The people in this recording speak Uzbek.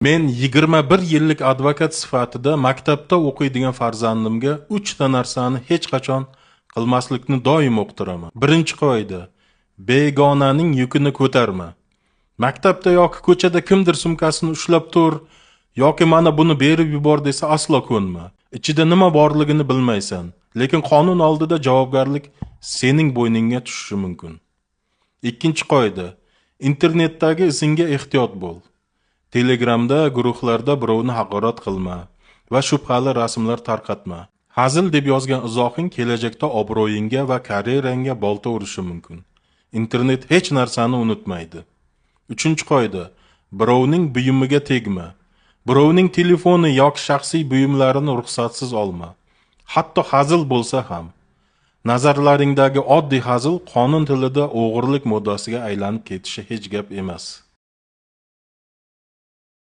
Men 21 yillik advokat sifatida maktabda o'qiydigan farzandimga 3 ta narsani hech qachon qilmaslikni doim uqtiraman. Birinchi qoida: begonaning yukini ko'tarma. Maktabda yoki ko'chada kimdir sumkasini ushlab tur yoki mana buni berib yubor desa aslo ko'nma. Ichida nima borligini bilmaysan, lekin qonun oldida javobgarlik sening bo'yningga tushishi mumkin. Ikkinchi qoida: internetdagi izingga ehtiyot bo'l. Telegramda, guruhlarda birovni haqorat qilma va shubhali rasmlar tarqatma. Hazil deb yozgan izohing kelajakda obro'yingga va karyerangga bolta urishi mumkin. Internet hech narsani unutmaydi. Uchinchi qoida: birovning buyumiga tegma. Birovning telefoni yoki shaxsiy buyumlarini ruxsatsiz olma. Hatto hazil bo'lsa ham. Nazarlaringdagi oddiy hazil qonun tilida o'g'irlik moddasiga aylanib ketishi hech gap emas.